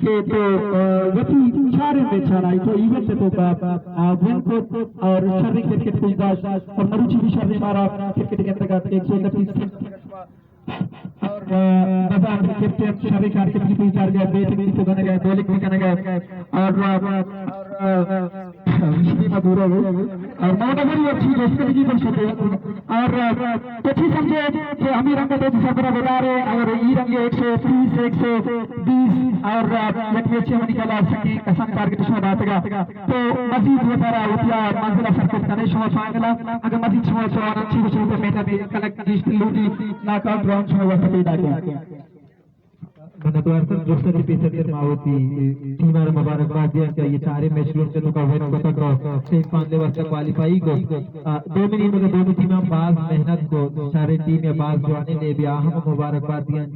کہ تو، آ، وتی چاریں میچ آنائی تو ایونٹ ءِ توکا، آ، ون کت اور شریں کرکٹ پیش داشت اور مروچی بھی شریں مارا کرکٹ گندگ ءَ ایک سو اکتیس اور، آ، بزاں کیپٹن شریں کارکردگی پیش دارگ ءَ، بیٹنگ بھی تو کنگ ءَ، بولنگ بھی کنگ ءَ اور، آ، اور، آ، وشی ما دورا گئے اور ما نظر یہ چیز دوست کی پر شتے اور، آ، تو چی سمجھے کہ ہمیں رنگ تو سفر بدارے اور یہ رنگ ایک سو تیس، ایک سو بیس اور، آ، یک میچ منی کلا سکی قسم ٹارگٹ شما داتگا۔ تو مزید وتارا وتیا منزل ءَ سرپد کنے شما چانگلا۔ اگر مزید شما سوال چی گوشی تو میتر کنک گیشت لوٹی، ناک آؤٹ راؤنڈ شما واسطہ پیدا کن۔ منتوار سر، درست ءَ پیسر تر ما وتی ٹیم ءَ را مبارکباد دیاں کہ آئی ءَ چاریں میچ لوٹ ءِ توکا وین کتگ ءُ سیمی فائنل ءِ واسطہ کوالیفائی کو۔ آ، دومی نیمگ ءَ دومی ٹیماں باز محنت کو، چاریں ٹیم ءَ باز جوانیں لیبے، آ ہم مبارکباد دیاں۔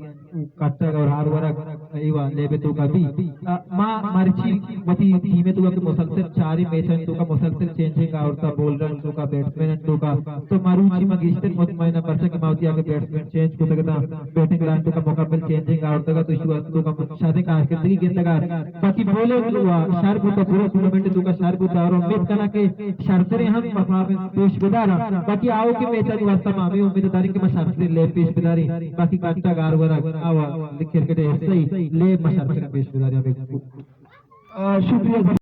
کٹگ اور ہار ورگ ایوا لیب ءِ توکا بی۔ آ، ما مرچی وتی ٹیم ءِ توکا کہ مسلسل چاریں میچ ءِ توکا مسلسل چینجنگ آورتا، بولر ءِ توکا، بیٹسمین ءِ توکا۔ تو مروچی ما گیشتر مطمئن آں، پرچا کہ ما وتی اگہ بیٹسمین چینج کتگ اتاں، بیٹنگ لائن توکا مکمل چینجنگ آورتگ ءَ، تو ایشی ءِ توکا شریں کارکردگی گندگ ءَ۔ باقی بولنگ وا شر بوتا، پورا ٹورنامنٹ ءِ توکا شر بوتا اور امید کناں کہ شرتریں ہم پرفارمنس پیش بداراں۔ باقی آؤکیں میچانی واسطہ ما ہمے امید داریں کہ ما شرتریں لیب پیش بداریں۔ باقی کٹگ، ہار ورگ آ وا کرکٹ ءِ حصہ ءَ، لیب ما شرتریں پیش بداریں۔ آ، شکریہ۔